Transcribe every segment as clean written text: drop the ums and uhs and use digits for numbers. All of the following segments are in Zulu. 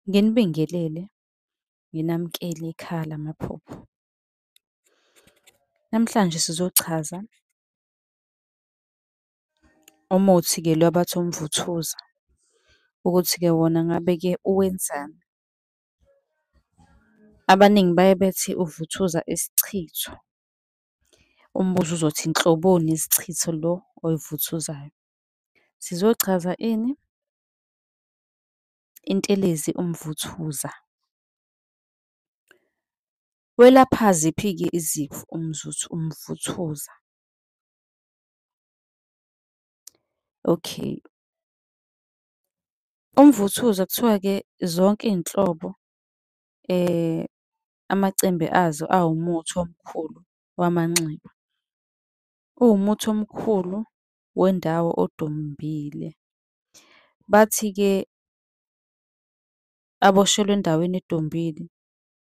Nginibingelele, nginamukele ekhaya lamaphupho. Namhlanje sizochaza umuthi-ke lo abathi umvuthuza, ukuthi-ke wona ngabe-ke wenzani. Abaningi baye bethi uvuthuza isichitho. Umbuzo uzothi nhloboni yesichitho lo oyivuthuzayo? Sizochaza ini? Intelezi umvuthuza. Welapha ziphi-ke izifo umvuthuza? Okay, umvuthuza kuthiwa-ke zonke iy'nhlobo amacembe azo awumuthi omkhulu wamanxeba. Uwumuthi omkhulu wendawo odumbile. Bathi-ke aboshelwa endaweni edumbile,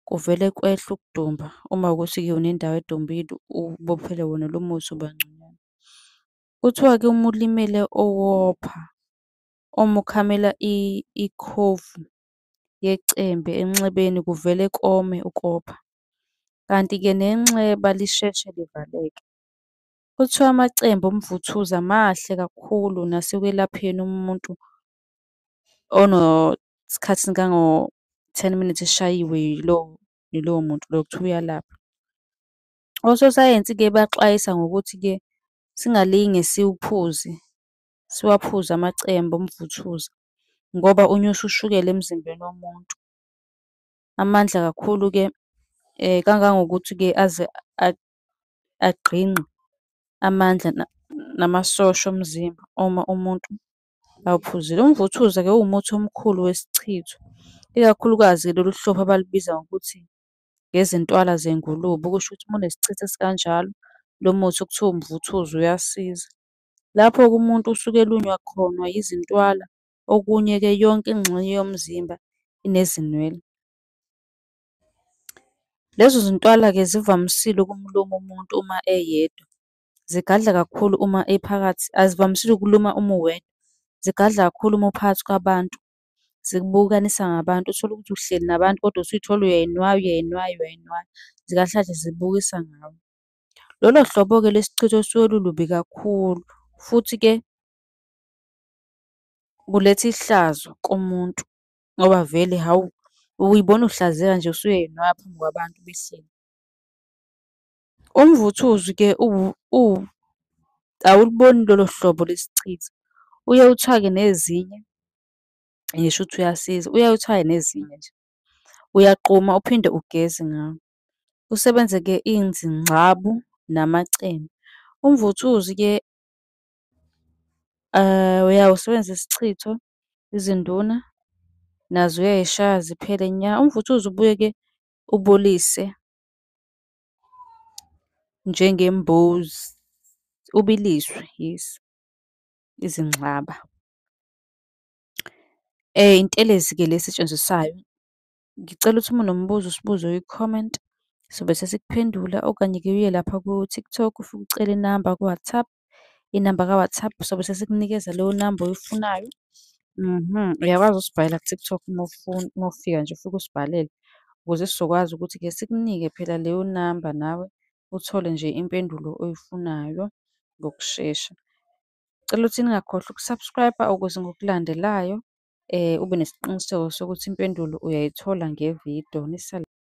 kuvele kwehle ukudumba. Uma kuwukuthi-ke unendawo edumbile, ubophele wona lo muthi uba ngconywana. Kuthiwa-ke uma ulimele owopha, uma ukhamela ikhovu yecembe enxebeni kuvele kome ukopha, kanti-ke nenxeba lisheshe livaleke. Kuthiwa amacembe omvuthuza mahle kakhulu nasekwelapheni umuntu esingango-10 minutes eshayiwe yilowo, yilowo muntu loyo, kuthiwa uyalapha. Ososayensi-ke baxwayisa ngokuthi-ke singalinge siwuphuze, siwaphuze amacembe omvuthuza, ngoba unyusa ushukela emzimbeni womuntu. Amandla kakhulu-ke kangangokuthi-ke aze agqinqe amandla namasosha omzimba uma umuntu awuphuzile. Umvuthuza-ke uwumuthi omkhulu wesichitho, ikakhulukazi lolu hlobo abalubiza ngokuthi ngezintwala zengulube, okusho ukuthi uma unesichitho esikanjalo, lo muthi okuthiwa umvuthuza uyasiza. Lapho-ke umuntu usuke elunywa khona izintwala, okunye-ke yonke ingxenye yomzimba inezinwele. Lezo zintwala-ke zivamisile ukumluma umuntu uma eyedwa, zigadla kakhulu uma ephakathi, azivamisile ukuluma uma uwedwa, zigadla kakhulu uma uphakathi kwabantu, zikubukanisa ngabantu. Uthole ukuthi uhleli nabantu kodwa usuyithola uyayinwaya, uyayinwaya, uyayinwaya, kahle kahle zibukisa ngawe. Lolo hlobo-ke lwesichitho lusuke lulubi kakhulu, futhi-ke kuletha ihlazo kumuntu ngoba vele hawu, uyibona uhlazeka nje usuyayinwaya phambi kwabantu behleli. Umvuthuzi-ke awuliboni lolo hlobo lwesichitho, uye uthake nezinye, ngisho ukuthi uyasiza, uyaye uthake nezinye nje. Uyaquma uphinde ugeze ngawo, usebenze-ke inzingcabu namacembe. Umvuthuzi-ke uyawusebenzisa isichitho, izinduna nazo uyayishaya ziphele nya. Umvuthuza ubuye-ke ubolise njengembuzi, ubiliswe, yes, izingxaba. Intelezi-ke le esetshenziswayo. Ngicela ukuthi uma unombuzo usibuze kwi-comment, sobe sesikuphendula, okanye-ke uye lapha ku-TikTok ufike ucele inamba ku-WhatsApp, inamba ka-WhatsApp, sobe sesikunikeza leyo namba oyifunayo. Uyakwazi ukusibhalela ku-TikTok uma ufuna, uma ufika nje ufike usibhalele, ukuze sizokwazi ukuthi-ke sikunike phela leyo namba nawe uthole nje impendulo oyifunayo ngokushesha. Cela ukuthi ningakhohlwa uku-subscribe-a ukuze ngokulandelayo ube nesiqiniseko sokuthi impendulo uyayithola ngevidiyo. Nisale.